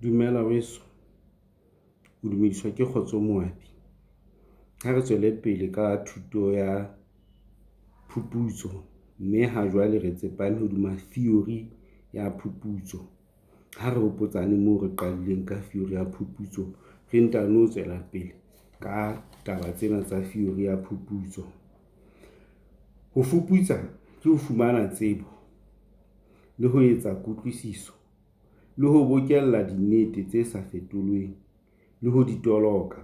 Dumela weso, o dumediswa ke Kgotso Moabi. Ha re tswele pele ka thuto ya phuputso, mme ha jwale re tsepame hodima theory ya phuputso. Ha re hopotsane moo re qadileng ka theory ya phuputso, re ntano tswela pele ka taba tsena tsa theory ya phuputso. Ho fuputsa ke ho fumana tsebo le ho etsa kutlwisiso le ho bokella dinnete tse sa fetolweng le ho di toloka,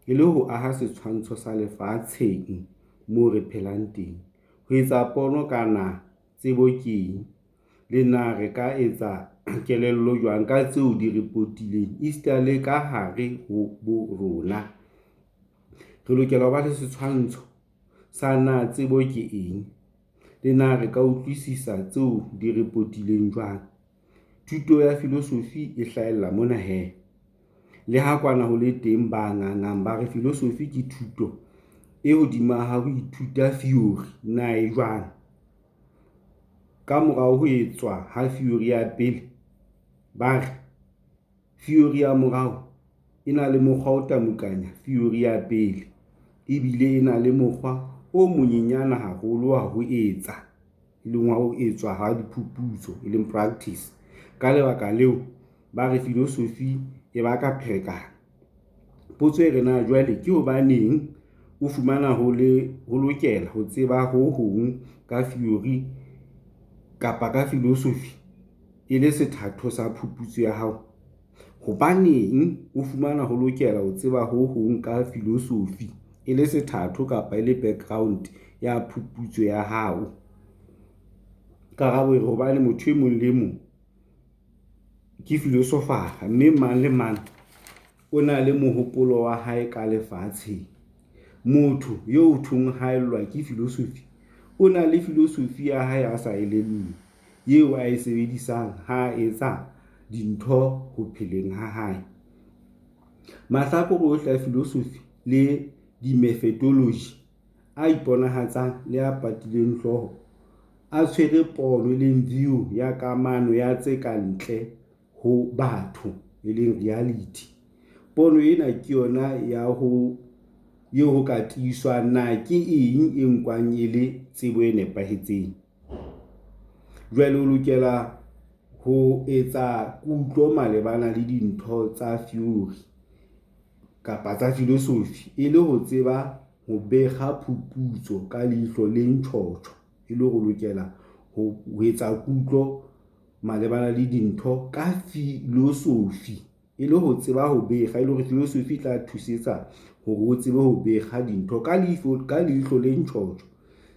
e le ho aha setshwantsho sa lefatsheng moo re phelang teng. Ho etsa pono ka na tsebo ke eng, le na re ka etsa kelello jwang ka tseo di re potileng esita le ka hare ho bo rona. Re lokela ho ba le setshwantsho sa na tsebo ke eng, le na re ka utlwisisa tseo di re potileng jwang. Thuto ya filosofi e hlahella mona hee. Le ha kwana ho le teng ba ngangang ba re filosofi ke thuto e hodima ha ho ithuta theory na e jwang. Ka morao ho etswa ha theory ya pele, ba re theory ya morao e na le mokgwa o tamukanya theory ya pele, ebile e na le mokgwa o monyenyane haholo wa ho etsa, e leng wa ho etswa ha diphuputso, e leng practice. Ka lebaka leo, ba re filosofi e baka pherekano. Potso e re na jwale ke hobaneng o fumana ho le ho lokela ho tseba ho hong ka theory kapa ka filosofi e le sethatho sa phuputso ya hao? Hobaneng o fumana ho lokela ho tseba ho hong ka filosofi e le sethatho kapa e le background ya phuputso ya hao? Karabo e re hobane motho e mong le mong ke philosopher-a, mme mang le mang o na le mohopolo wa hae ka lefatsheng. Motho eo thong haellwa ke filosofi, o na le filosofi ya hae a sa elellwe eo ae sebedisang ha a etsa dintho ho pheleng ha hae. Mahlakore ohle a filosofi le dimethhodology a iponahatsang le a patileng hlooho, a tshwere pono, e leng view ya kamano ya tse ka ntle ho batho, e leng reality. Pono ena ke yona ya ho eo ho ka tiiswang na ke eng e nkwang e le tsebo e nepahetseng. Jwale o lokela ho etsa kutlo malebana le dintho tsa theory kapa tsa filosofi e le ho tseba ho bekga phuputso ka leihlo le ntjhotjho, e le hore o lokela ho etsa kutlo malebana le dintho ka filosofi e le ho tseba ho bekga, e le hore filosofi e tla thusetsa hore o tsebe ho bekga dintho ka leihlo le ntjhotjho.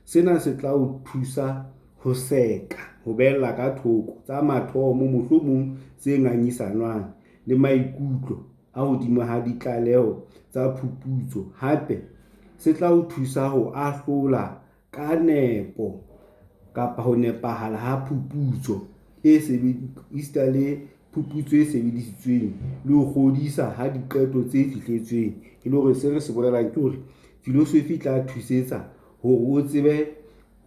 Sena se tla o thusa ho seka ho behella ka thoko tsa mathomo, mohlomong tse ngangisanwang le maikutlo a hodimo ha ditlaleho tsa phuputso. Hape se tla o thusa ho ahlola ka nepo kapa ho nepahala ha phuputso e esita le phuputso e sebedisitsweng le ho kgodisa ha diqeto tse fihletsweng. E le hore se re se bolelang ke hore filosofi e tla thusetsa hore o tsebe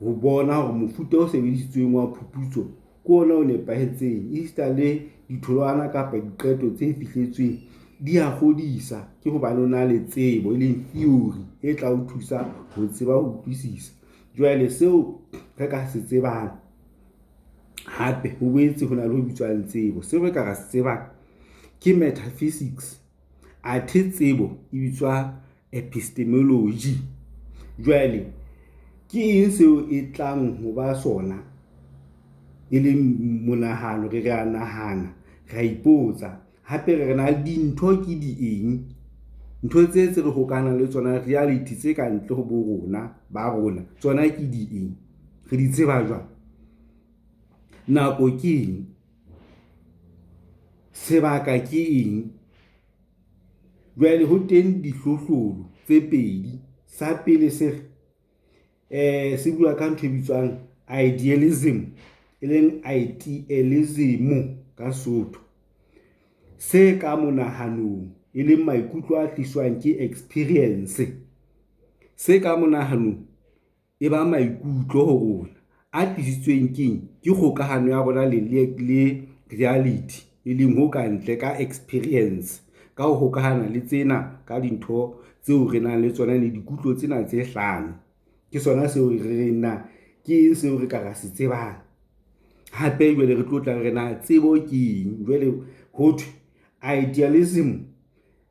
ho bona hore mofuta o sebedisitsweng wa phuputso ke ona o nepahetseng, esita le ditholwana kapa diqeto tse fihletsweng di a kgodisa. Ke hobane o na le tsebo, e leng theory e tla o thusa ho tseba ho utlwisisa. Jwale seo re ka se tsebang hape ho boetse ho na le ho bitswang tsebo. Seo re ka ra se tsebang ke metaphysics, athe tsebo e bitswa epistemology. Jwale ke eng seo e tlang ho ba sona, e leng monahano re a nahana, re a ipotsa hape re re na dintho ke di eng? Ntho tse tse re hokahanang le tsona reality tse ka ntle ho bo rona ba rona, tsona ke di eng? Re di tseba jwang? Nako ke eng? Sebaka ke eng? Jwale ho teng dihlohlolo tse pedi. Sa pele se re se bua ka ntho e bitswang idealism, e leng idealism ka Sesotho. Se ka monahanong, e leng maikutlo a tliswang ke experience. Se ka monahanong e ba maikutlo ho rona a tlisitsweng keng? Ke kgokahano ya rona le reality. e leng ho ka ntle ka experience, ka ho hokahana le tsena ka dintho tseo re nang le tsona le dikutlo tsena tse hlano. Ke sona seo re reng na ke eng seo re ka ra se tsebang. Hape jwale re tlo tla re na tsebo ke eng. Jwale ho thwe idealism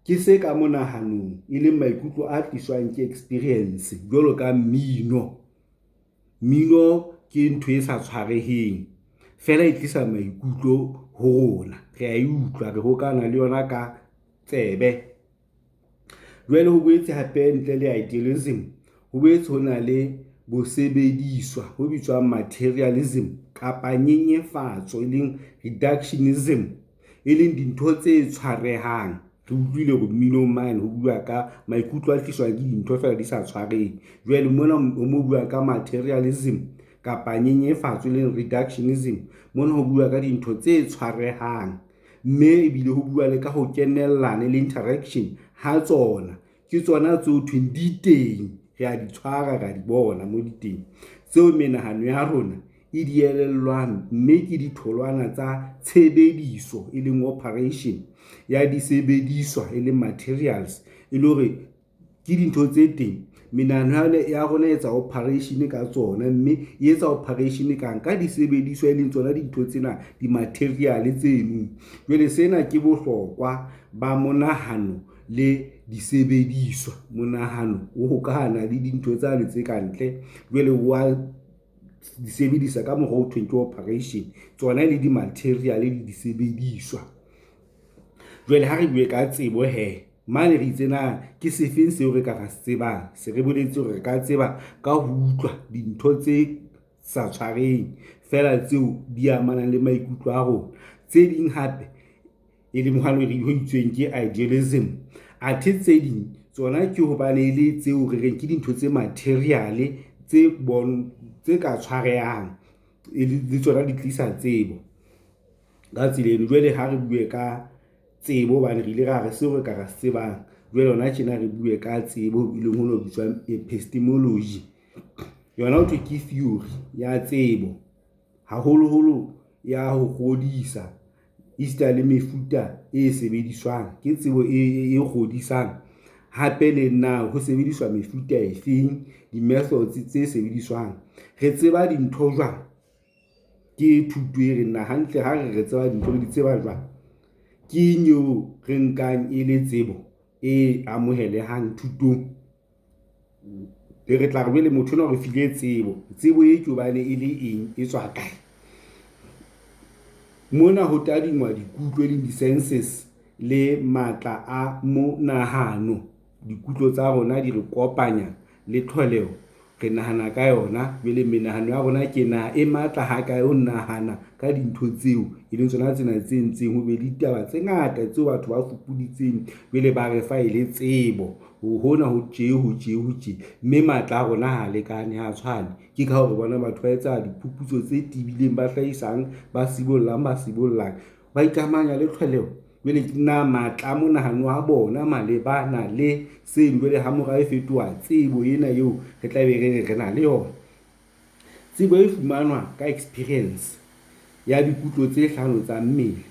ke se ka monahanong e leng maikutlo a tliswang ke experience jwalo ka mmino. Mmino ke ntho e sa tshwareheng feela e tlisa maikutlo ho rona. Re a e utlwa, re hokahana le yona ka tsebe. Jwale ho boetse hape ntle le idealism, ho boetse ho na le bosebediswa ho bitswang materialism kapa nyenyefatso, e leng reductionism, e leng dintho tse tshwarehang. Re utlwile hore mminong mane ho bua ka maikutlo a tliswang ke dintho feela di sa tshwareng. Jwale mona ho mo bua ka materialism kapa nyenyefatso, e leng reductionism. Mona ho bua ka dintho tse tshwarehang, mme ebile ho bua le ka ho kenellana le interaction ha tsona. Ke tsona tseo thweng di teng, re a di tshwara, re a di bona mo di teng. Tseo menahano ya rona e di elellwang, mme ke ditholwana tsa tshebediso, e leng operation ya disebediswa, e leng materials, e le hore ke dintho tse teng. Menahano ya rona e etsa operation ka tsona, mme e etsa operation kang ka disebediswa, e leng tsona dintho tsena, di-material tseno. Jwale sena ke bohlokwa ba monahano le disebediswa. Monahano o hokahana le dintho tsane tse kantle, jwale wa di sebedisa ka mokgwa o thweng ke operation, tsona e le di-material le disebediswa. Jwale ha re bue ka tsebo hee mane re itse na ke sefeng seo re ka ra se tsebang. Se re boletse hore re ka tseba ka ho utlwa dintho tse sa tshwareng feela tseo di amanang le maikutlo a rona. Tse ding hape e leng hwane ho itsweng ke idealism. Athe tse ding tsona ke hobane e le tseo re reng ke dintho tse material tse tse ka tshwarehang le tsona di tlisa tsebo ka tsela eno. Jwale ha re bue ka tsebo hobane re ile ra re seo re ka ra se tsebang. Jwale hona tjena re bue ka tsebo, e leng hona ho bitswang epistemology. Yona ho thwe ke theory ya tsebo, haholoholo ya ho kgodisa esita le mefuta e sebediswang. Ke tsebo e kgodisang hape le na ho sebediswa mefuta e feng, di-methods tse sebediswang. Re tseba dintho jwang? Ke thuto e reng na hantle ha re re tseba dintho re di tseba jwang? Ke eng eo re nkang e le tsebo e amohelehang thutong? Re tla re jwale motho enwa o re file tsebo. Tsebo e ke hobane e le eng, e tswa kae? Mona ho tadingwa dikutlo, e leng di-senses le matla a monahano. Dikutlo tsa rona di re kopanya le tlholeho, re nahana ka yona. Jwale menahano ya rona ke na e matla ha kae ho nahana ka dintho tseo e leng tsona tsena tse entseng ho be le ditaba tse ngata tseo batho ba fupuditseng. Jwale ba re fa e le tsebo hona ho tje, ho tje, ho tje, mme matla a rona ha lekane, ha tshwane. Ke ka hore bona batho ba etsa diphuputso tse tibileng, ba hlahisang, ba sibollang, ba sibollang, ba ikamahanya le tlholeho. Jwale ke na matla a monahano wa bona malebana le seno. Jwale ha morao e fetoha tsebo ena eo re tla be re re re na le yona. Tsebo e fumanwa ka experience ya dikutlo tse hlano tsa mmele.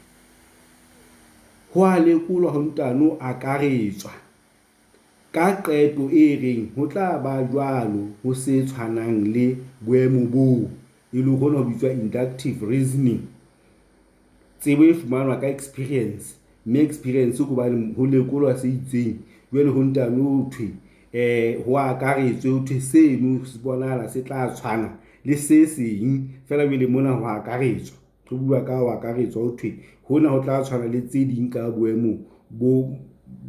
Ho a lekolwa ho ntano akaretswa ka qeto e reng ho tla ba jwalo ho se tshwanang le boemo boo, e leng hona ho bitswa inductive reasoning. Tsebo e fumanwa ka experience, mme experience ke hobane ho lekolwa se itseng. Jwale ho ntano thwe ho akaretswe ho thwe seno se bonahala se tla tshwana le se seng feela. Jwale mona ho akaretswa, ho bua ka ho akaretswa ho thwe hona ho tla tshwana le tse ding ka boemo bo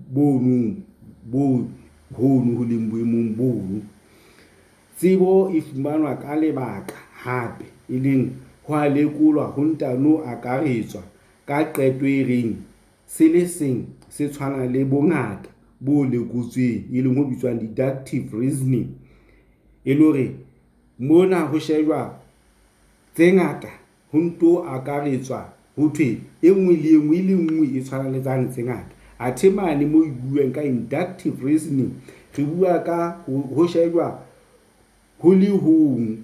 bono bo hono ho leng boemong bono. Tsebo e fumanwa ka lebaka hape, e leng ho a lekolwa ho ntano akaretswa ka qeto e reng se le seng se tshwana le bongata bo lekotsweng, e leng ho bitswang deductive reasoning. E le hore mona ho shejwa tse ngata ho nto akaretswa ho thwe e nngwe le e nngwe e le nngwe e tshwana le tsane tse ngata. Athe mane moo e bueng ka inductive reasoning, re bua ka ho shejwa ho le hong,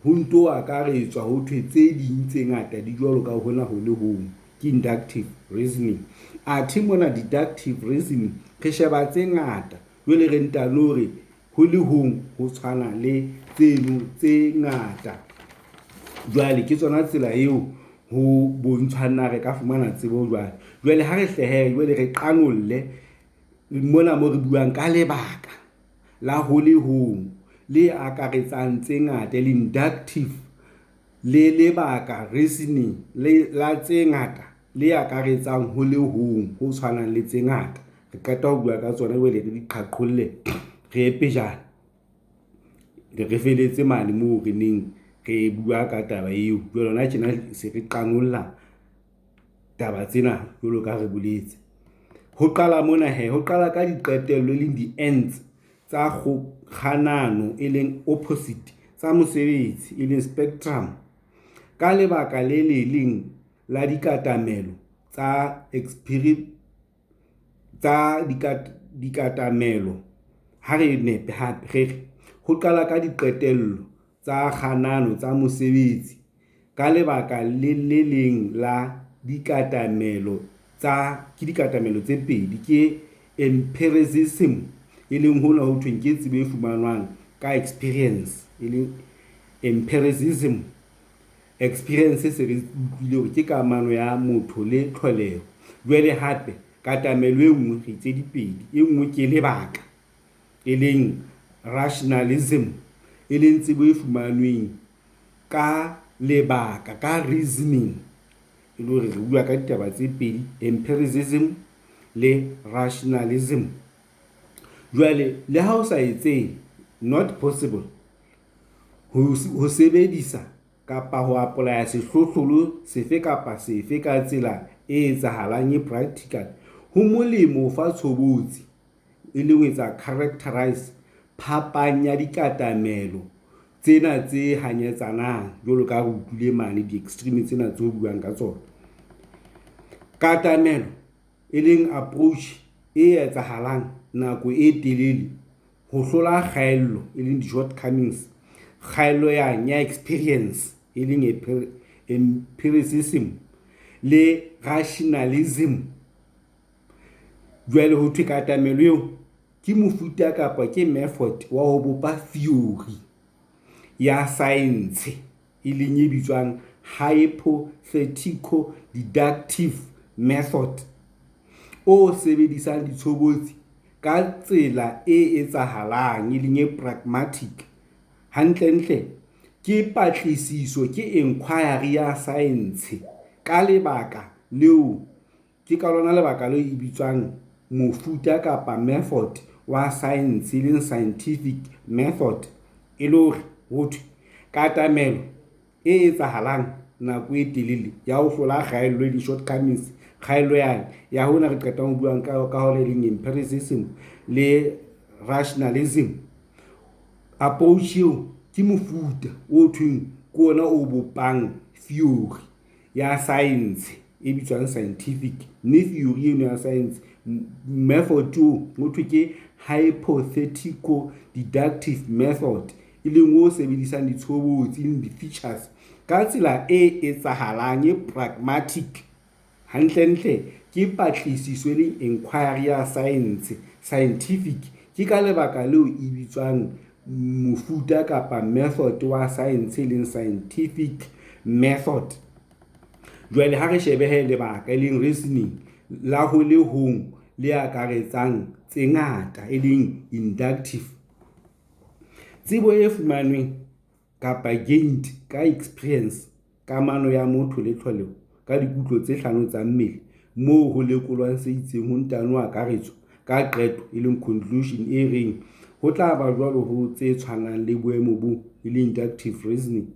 ho nto akaretswa ho thwe tse ding tse ngata di jwalo ka hona ho le hong. Ke inductive reasoning. Athe mona deductive reasoning re sheba tse ngata, jwale re ntano re ho le hong ho tshwana le tseno tse ngata. Jwale ke tsona tsela eo ho bontshang na re ka fumana tsebo jwang. Jwale ha re hle jwale re qanolle mona mo re buang ka lebaka la ho le hong le akaretsang tse ngata, e leng inductive le lebaka reasoning le la tse ngata le akaretsang ho le hong ho tshwanang le tse ngata. Re qeta ho bua ka tsona jwale re di qhaqholle, re ye pejana. Re feletse mane moo re neng re bua ka taba eo. Jwale hona tjena se re qanolla taba tsena jwalo ka ha re boletse. Ho qala mona he, ho qala ka diqetello e leng di-ends tsa kgokganano e leng opposite tsa mosebetsi e leng spectrum. Ka lebaka le le leng la dikatamelo tsa tsa dikatamelo ha re nepe hape re re, ho qala ka diqetello tsa kganano tsa mosebetsi ka lebaka le le leng la dikatamelo tsa, ke dikatamelo tse pedi ke empiricism, e leng hona ho thweng ke tsebo e fumanwang ka experience, e leng empiricism. Experience se re utlwile hore ke kamano ya motho le tlholeho. Jwale hape katamelo e nngwe re itse dipedi, e nngwe ke lebaka e leng rationalism, e leng tsebo e fumanweng ka lebaka, ka reasoning. E le hore re bua ka ditaba tse pedi, empiricism le rationalism. Jwale le ha o sa etse not possible ho sebedisa kapa ho apply-a sehlohlolo sefe kapa sefe ka tsela e etsahalang e practical. Ho molemo ho fa tshobotsi e leng ho etsa characterize phapang ya dikatamelo tsena tse hanyetsanang jwalo ka ha re utlwile mane di-extreme tsena tse ho buang ka tsona. Katamelo e leng approach e etsahalang nako e telele ho hlola kgaello e leng di-shortcomings, kgaello ya experience e leng empiricism le rationalism. Jwale ho thwe katamelo eo ke mofuta kapa ke method wa ho bopa theory ya science e leng e bitswang hypothetico deductive method, o sebedisang ditshobotsi ka tsela e etsahalang e leng e pragmatic. Hantlentle ke patlisiso ke enquiry ya science ka lebaka leo, ke ka lona lebaka leo e bitswang mofuta kapa method wa science e leng scientific method. E le hore ho thwe katamelo e etsahalang nako e telele ya ho hlola kgaello di-shortcomings, kgaello ya hona re qetang ho buang ka hona e leng empiricism le rationalism. Approach eo ke mofuta o thweng ke ona o bopang theory ya science e bitswang scientific, mme theory eno ya science method oo ho thwe ke hypothetico deductive method, e leng o sebedisang ditshobotsi di-features ka tsela e etsahalang e pragmatic. Hantlentle ke patlisiso e leng enquiry ya science, scientific. Ke ka lebaka leo e bitswang mofuta kapa method wa science e leng scientific method. Jwale ha re shebe he lebaka e leng reasoning la ho le hong le akaretsang tse ngata e leng inductive. Tsebo e fumanweng kapa gained ka experience, kamano ya motho le tlholeho ka dikutlo tse hlano tsa mmele moo ho lekolwang se itseng ho ntano akaretswa ka qeto e leng conclusion e reng ho tla ba jwalo ho tse tshwanang le boemo bo, e leng inductive reasoning.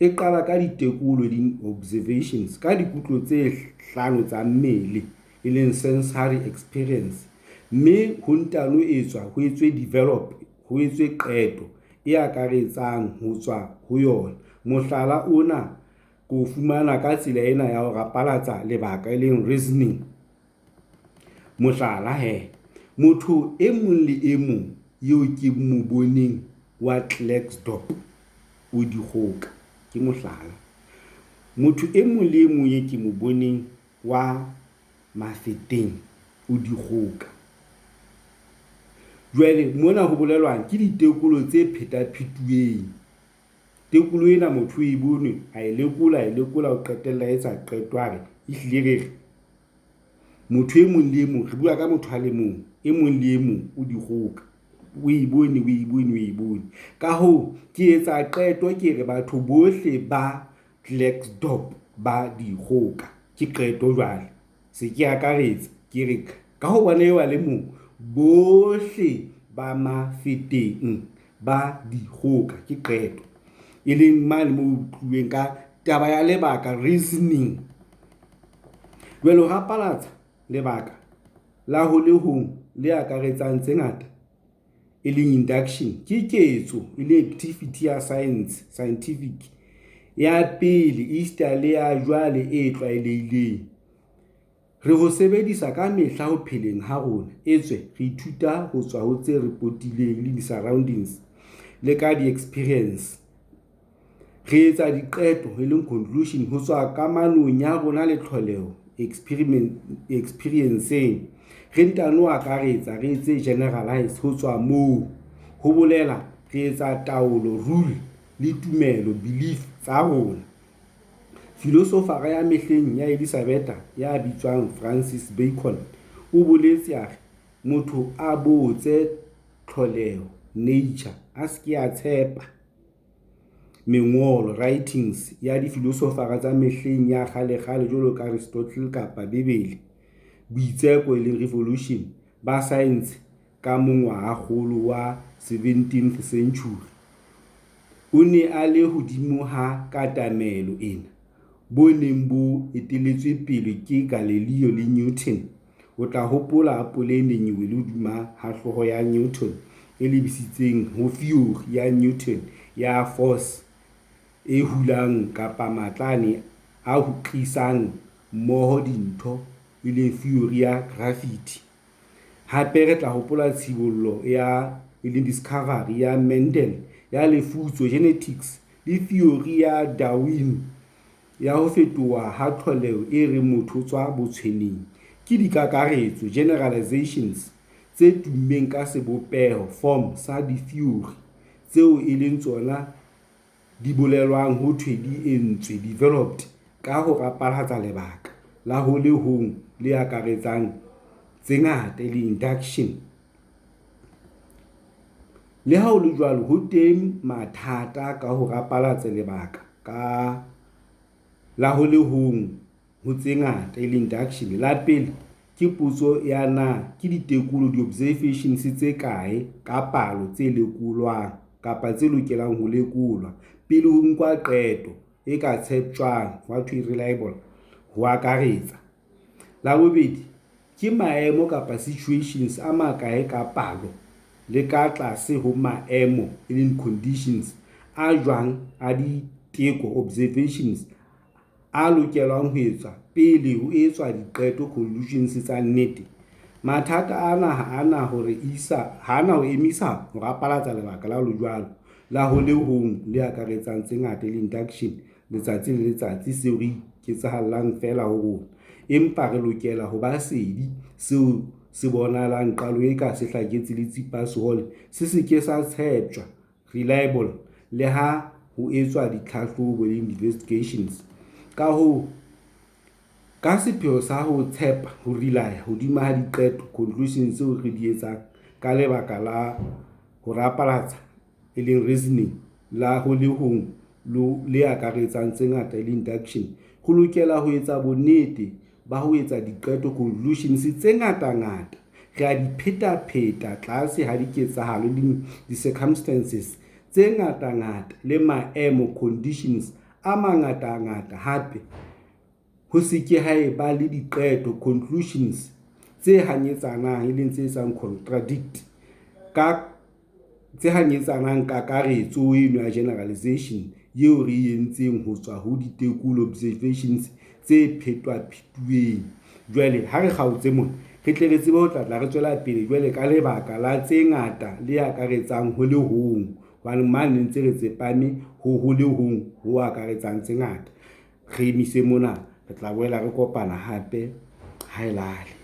E qala ka ditekolo di-observations ka dikutlo tse hlano tsa mmele e leng sensory experience, mme ho ntano etswa ho etswe develop ho etswe qeto e akaretsang ho tswa ho yona. Mohlala ona ko fumana ka tsela ena ya ho rapalatsa lebaka e leng reasoning. Mohlala he, motho e mong le e mong eo ke mo boneng wa Klerksdorp o dikgoka, ke mohlala. Motho e mong le e mong e ke mo boneng wa Mafeteng o dikgoka. Jwale mona ho bolelwang ke ditekolo tse phetaphetuweng. Tekolo ena motho o e bone, a e lekola, a e lekola, o qetella a etsa qeto, a re ehlile re re motho e mong le e mong, re bua ka motho a le mong, e mong le e mong o dikgoka. O e bone, o e bone, o e bone. Ka hoo, ke etsa qeto ke re batho bohle ba Klerksdorp ba dikgoka. Ke qeto jwale, se ke akaretsa, ke re ka hobane eo a le mong, bohle ba Mafeteng ba dikgoka. Ke qeto e leng mane moo tluweng ka taba ya lebaka, reasoning. Jwale ho rapalatsa lebaka la ho le hong le akaretsang tse ngata, e leng induction, ke ketso, e leng activity ya science, scientific, ya pele esita le ya jwale e tlwaelehileng. Re ho sebedisa ka mehla ho pheleng ha rona, etswe re ithuta ho tswa ho tse re potileng, le di-surroundings, le ka di-experience. Re etsa diqeto, e leng conclusion, ho tswa kamanong ya rona le tlholeho, experienceng. Re ntano akaretsa, re etse generalize ho tswa moo. Ho bolela re etsa taolo, rule, le tumelo, belief, tsa rona. Filosofara ya mehleng ya Elizabetha ya bitswang Francis Bacon o boletse a re, motho a botse tlholeho, nature, a se ke a tshepa mengolo, writings, ya difilosofara tsa mehleng ya kgalekgale jwalo ka Aristotle kapa Bibele. Boitseko, e leng revolution, ba science ka mongwahakgolo wa 17th century. O ne a le hodimo ha katamelo ena, bo neng bo etelletswe pele ke Galileo le Newton. O tla hopola apole e neng e wele hodima ha hlooho ya Newton, e lebisitseng ho theory ya Newton ya force e hulang kapa matla ane a tlisang mmoho dintho, e leng theory ya gravity. Hape re tla hopola tshibollo ya, e leng discovery, ya Mendel ya lefutso, genetics, le theory ya Darwin ya ho fetoha ha tlholeho e reng motho o tswa botshweneng. Ke dikakaretso, generalizations, tse tummeng ka sebopeho, form, sa ditheori, tseo e leng tsona di bolelwang ho thwe di entswe, developed, ka ho rapalatsa lebaka la ho le hong le akaretsang tse ngata, e leng induction. Le ha ho le jwalo, ho teng mathata ka ho rapalatsa lebaka la ho le hong ho tse ngata, e leng induction. La pele, ke potso ya na ke ditekolo, di-observations, tse kae ka palo tse lekolwang kapa tse lokelang ho lekolwa pele ho nkwa qeto e ka tsheptjwang, reliable, ho akaretsa. La bobedi, ke maemo kapa situations a makae ka palo le ka tlase ho maemo, e leng conditions, a jwang a diteko, observations, a lokelang ho etswa pele ho etswa diqeto, conclusions, tsa nnete. Mathata ana ha a na ho re emisa ho rapalatsa lebaka le jwalo la ho le hong le akaretsang tse ngata, e leng induction, letsatsi le letsatsi se re iketsahallang feela ho rona. Empa re lokela ho ba sedi seo se bonahalang qalong eka se hlaketse letsipa sehole se se ke sa tsheptjwa, reliable, le ha ho etswa ditlhahlobo, investigations. Ka hoo, ka sepheo sa ho tshepa, ho rely, hodima diqeto, conclusions, tseo re di etsang ka lebaka la ho rapalatsa, e leng reasoning, la ho le hong le akaretsang tse ngata, e leng induction, re lokela ho etsa bonnete ba ho etsa diqeto, conclusions, tse ngatangata, re a di phetapheta tlase ha diketsahalo, e leng di-circumstances, tse ngatangata le maemo, conditions, a mangatangata, hape ho se ke ha eba le diqeto, conclusions, tse hanyetsanang, e leng tse etsang contradict, tse hanyetsanang kakaretso eno ya generalization eo re e entseng ho tswa ho ditekolo, observations, tse phetwaphetuweng. Jwale ha re kgaotse mona, re tle re tsebe ho tla re tswela pele jwale ka lebaka la tse ngata le akaretsang ho le hong, hobane mane ntse re tsepame ho le hong ho akaretsang tse ngata. Re emise mona. Re tla boela re kopana hape. Haelale.